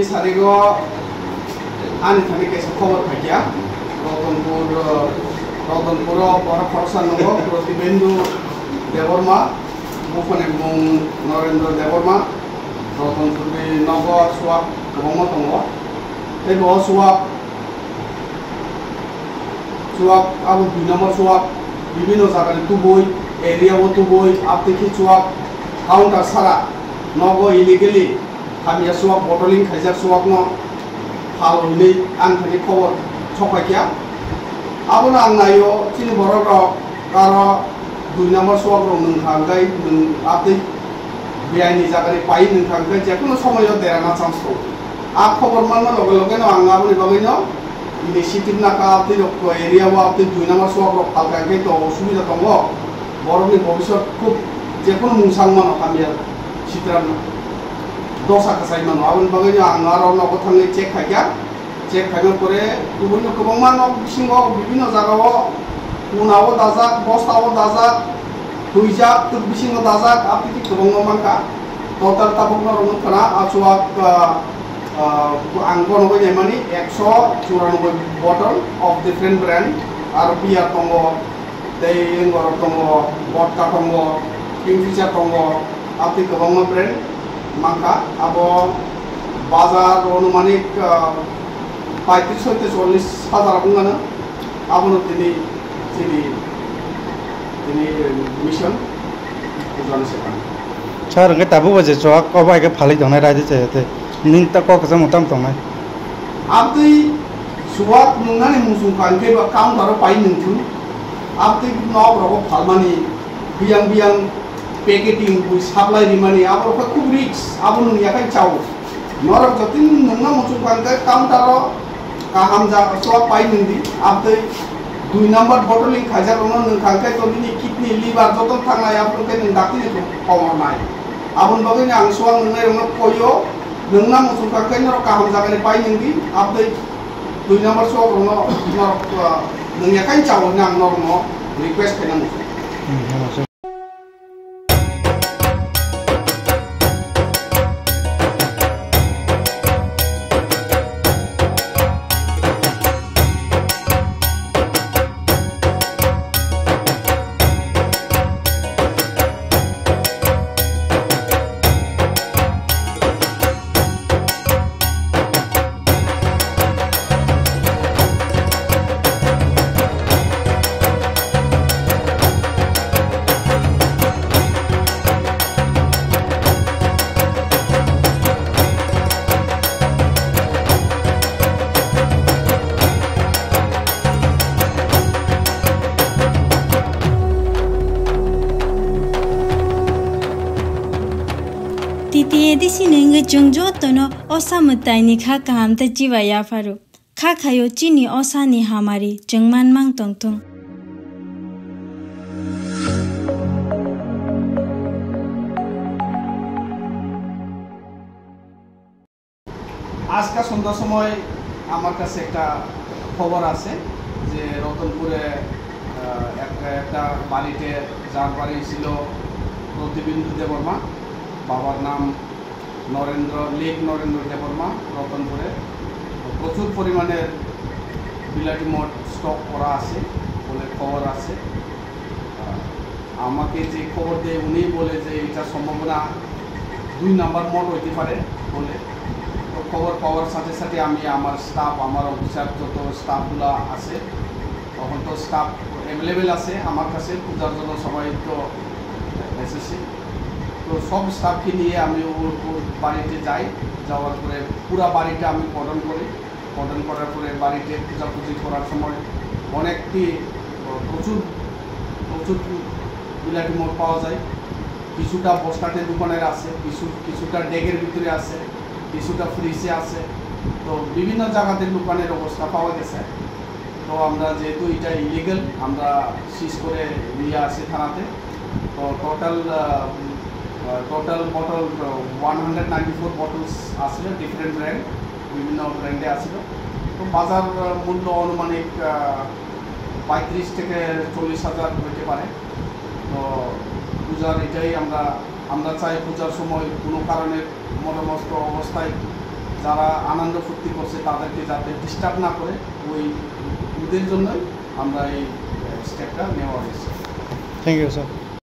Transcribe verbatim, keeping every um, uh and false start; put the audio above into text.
Sarigo ani thani kaisa khobor phaikha. Rotonpur, Rotonpuro borok khoroksa nungo Protibindu Debbarma, buphani mung Norendra Debbarma. Rotonpurni nogo suwak kwbangma tongo. Tei bo suwak Chuwak abo dui number chuwak, bibino jagani tubui, area o tubui, abtwi khe chuwak counter sara nogo illegally hamya chuwak bottling khaijak chuwakno phal hwnwi ang thani khobor sokphaikha. Abono ang naio chini borok rok aro dui number chuwak rok nwng kha hwnkhe nwng abtwi biyai ni jagani pai nwng kha hwnkhe jekono somoyo derana chance tongo. A khobor manna loge loge no ang aboni bagwi no initiative nakha, tei rok area o tei dui number chuwak rok phalka hwnkhe to osubida tongo, borokni bobiswt khub jephuru mungsang mano hamya sitra dosa kwchai mano, aboni bagwi no ang aro nogo thangwi check khaikha, check khaina pore kubuni kwbangma nok bisingo bibino jagao kunao dajak, bostao dajak, huijak, twk bisingo dajak, aboni kwbangma mankha. Total tabuk norok nukha na, a chuwak, ah, ah, ang bono bai naimani ekso churanobboi bottle of different brand, aro beer tongo, tei engorok tongo, vodka tongo, Kingfisher tongo, aboni kwbangma brand mankha. Abo bazar anumanik, ah, paitris hoite chollis hajar wngmano. Abono tini chini, tini mission pujani sepan. Sir, hwnkhe tabuk bo je chuwak obo hai khe phalwi tongnai raida chaya tei. Nini ta kok kwchangma tamo tongnai? Abtwi chuwak nungnani muchung kha hwnkhe ba counter o pai nungthun. Abtwi nok rogo phalmani biyang biyang packeting bui supply rimani abo rok khe khub risk, abo nung yakhai chao. Norok jotoni nungna muchung kha hwnkhe counter o kaham jaga chuwak pai nungdi, abtwi dui number bottling khaijak rokno nung kha hwnkhe to nini kidney, liver joto thangnai, abo hwnkhe nung daktini komornai. Aboni bagwino ang chuwak nungnai rokno koio, nungna muchung kha hwnkhe norok kaham jagani pai nungdi, abtwi dui number chuwak rokno norok, ah, nung yakhai chao hwnwi ang norokno request khaina muchung. Hmm, T T A D C ni wngwi chwng jotono osa mwtaini kha kaham tei chiba yapharo. Kha khaio chini osa ni hamari chwng man mang tongthung. আজকে সন্ধ্যার সময় আমার কাছে একটা খবর আছে যে রতনপুরে, আহ, একটা, একটা বাড়িতে, যার বাড়ি ছিল প্রতিবিন্দু দেববর্মা, বাবার নাম নরেন্দ্র, লেক নরেন্দ্র দেববর্মা, রতনপুরে প্রচুর পরিমাণের বিলাতি মদ স্টক করা আছে বলে খবর আছে। আহ, আমাকে যে খবর দেয় উনি বলে যে এটা সম্ভাবনা দুই নাম্বার মদ হইতে পারে বলে। তো খবর পাওয়ার সাথে সাথে আমি আমার স্টাফ, আমার অফিসার যত স্টাফগুলা আছে, তখন তো স্টাফ অ্যাভেলেবেল আছে আমার কাছে, পূজার জন্য সবাই তো এসেছে। তো সব স্টাফকে নিয়ে আমি ওর, ওর বাড়িতে যাই, যাওয়ার পরে পুরা বাড়িটা আমি কর্ডন করি। কর্ডন করার পরে বাড়িতে খোঁজাখুঁজি করার সময় অনেকটি, আহ, প্রচুর, প্রচুর বিলাতি মদ পাওয়া যায়। কিছুটা বস্তাতে দোকানের আছে, কিছু, কিছুটা ডেগের ভিতরে আছে, কিছুটা ফ্রিজে আছে। তো বিভিন্ন জায়গাতে দোকানের অবস্থা পাওয়া গেছে। তো আমরা যেহেতু এটা ইলিগাল, আমরা সিজ করে নিয়ে আসি থানাতে। তো total, ah, ah, total bottle, ah, one hundred ninety four bottles আসলে ডিফারেন্ট ব্র্যান্ড, বিভিন্ন ব্র্যান্ডে আসলে। তো বাজার, আহ, মূল্য আনুমানিক, আহ, পঁয়ত্রিশ থেকে চল্লিশ হাজার হইতে পারে। তো পূজার এটাই আমরা, আমরা চাই পূজার সময় কোনো কারণে মদমস্ত অবস্থায় তারা আনন্দ ফুর্তি করছে, তাদেরকে যাতে ডিস্টার্ব না করে, ওই ওদের জন্যই আমরা এই স্টেপটা নেওয়া হয়েছে। Thank you, sir.